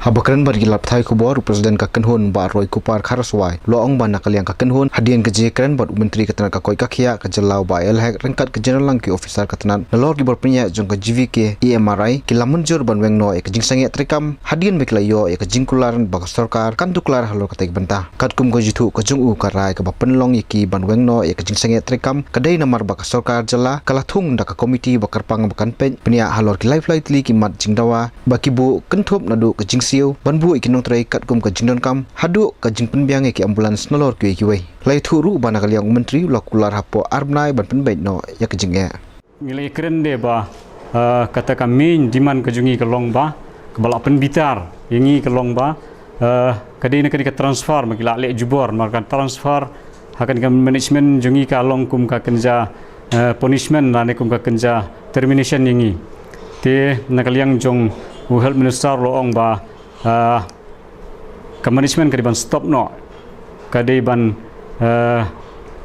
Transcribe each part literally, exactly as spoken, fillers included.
Haba kren bad ki lad pathai khubor, u President ka kynhun Bah Roy Kupar Kharaswai u la ong ba na ka liang ka kynhun, hadien ka jingkren bad u Myntri ka tnat ka koit ka khiah ka jylla u Bah A L Hek ryngkat ka jingïalang ki officer ka tnat nalor ki bor pynïaid jong ka G V K E M R I ki la mynjur ban weng noh ïa ka jingsangeh treikam hadien ba ki la ïoh ïa ka jingkular ba ka sorkar kan duh kular halor katei ka bynta. Katkum ka jingthoh ka jong u, ka rai kaba pynlong ïa ki ban weng noh ïa ka jingsangeh treikam ka dei namar ba ka sorkar jylla ka la thung da ka komiti ba kyrpang ba kan peit pynïaid halor ki laiphew lai tylli ki mat jingdawa ba ki buh kynthup naduh ka jingsiew ban buh ïa ki nongtrei katkum ka jingdonkam haduh ka jingpynbiang ïa ki ambulance nalor kiwei kiwei. La ïathuh ruh ba na ka liang u Myntri u la kular hapoh ar bnai ban pynbeit noh ïa ka jingeh. Ngi la ïakren de ba, eh, kata ka main demand ka jong ngi ka long ba, kaba la pynbitar ïa ngi ka long ba, eh, ka dei na ka dei ka transfer, ma ki la leh jubor, ma ka transfer ha ka dei ka management jong ngi ka long kum ka kynja, eh, punishment lane kum ka kynja termination ïa ngi. Te na ka liang jong u Health Minister u la ong ba, eh, ka management ka dei ban stop noh, ka dei ban, eh,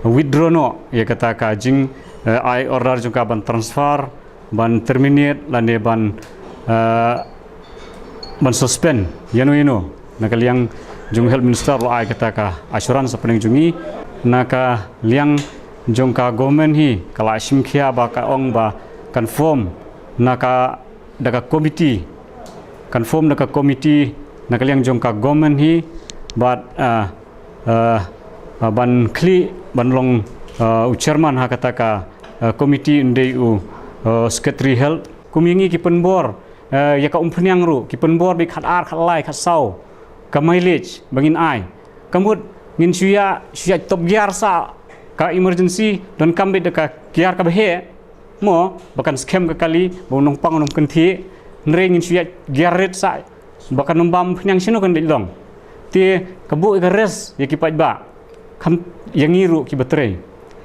withdraw noh ïa kata ka jing, eh, ai order jong ka ban transfer, ban terminate lane ban, eh, ban suspend ïano ïano. Na ka liang jong Health Minister u la ai kata ka assurance hapdeng jong ngi. Na ka liang jong ka government hi ka la shim khia ba ka ong ba kan form na ka da ka komiti, kan form da ka komiti na ka liang jong ka government hi bad, ah, ah, ah, ban khlieh ban long, ah, u chairman ha kata ka, ah, komiti un dei u, ah, secretary health. Kum ïa ngi ki pynbor, ah, ïa ka umphniang ruh ki pynbor beit khat ar, khat lai, khat saw ka mileage ba ngin ai. Ka mut ngin shu ïa, shu ïa top gear sa ka emergency, donkam beit da ka gear kaba heh mo, ba kan skhem ka kali, ba u nongpang u nongkynthih. Hynrei ngin shu ïa gear rit sa ba kan ym bam pynïang shano kan leit long. Te ka buh ïa ka rest ïa ki paidbah, kham ïa ngi ruh kiba trei.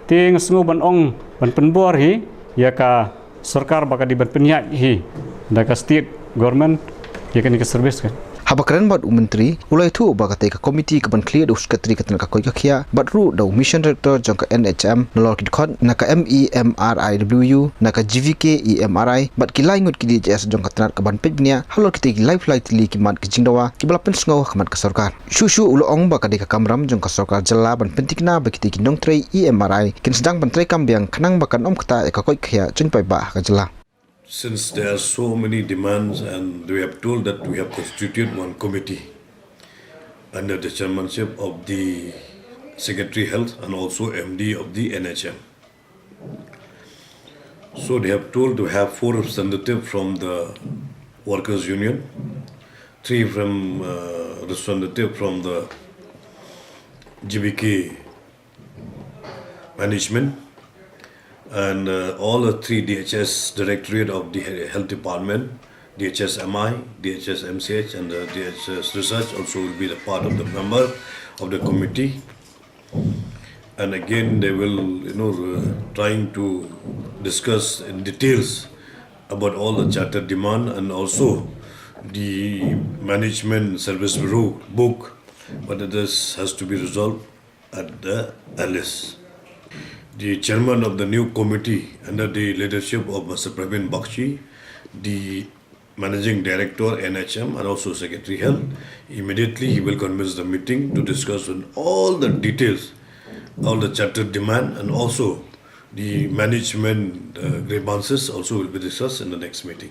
Te nga sngew ban ong ban pynbor hi ïa ka sorkar ba ka dei ban pynïaid hi da ka state government ïa kane ka service ka. Haba kren bad u Myntri u la ïathuh ba katei ka komiti ka ban khlieh da u Secretary ka tnat ka koit ka khiah bad ruh da u Mission Director jong ka N H M nalor ki dkhot na ka M E M R I W U, na ka G V K E M R I bad ki lai ngut ki D H S jong ka tnat ka ban peit bniah halor kitei ki laiphew lai tylli ki mat ki jingdawa kiba la pynsngew ha khmat ka sorkar. Shuh shuh u la ong ba ka dei ka kamram jong ka sorkar jylla ban pynthikna ba kitei ki nongtrei E M R I kin sdang ban treikam biang khnang ba kan ym ktah ïa ka koit ka khiah jong ki paidbah ha ka jylla. Since there are so many demands and we have told that we have constituted one committee under the chairmanship of the Secretary Health and also M D of the N H M. So they have told to have four representatives from the workers union, three from, uh, representative from the G V K management, and, uh, all the three D H S directorate of the he-, health department, D H S M I, D H S M C H, and the D H S research also will be the part of the member of the committee. And again, they will, you know, uh, trying to discuss in details about all the charter demand and also the management service bureau book, but this has to be resolved at the earliest. The chairman of the new committee under the leadership of Mister Praveen Bakshi, the managing director N H M and also secretary health, immediately he will convince the meeting to discuss on all the details, all the charter demand and also the management, uh, grievances also will be discussed in the next meeting.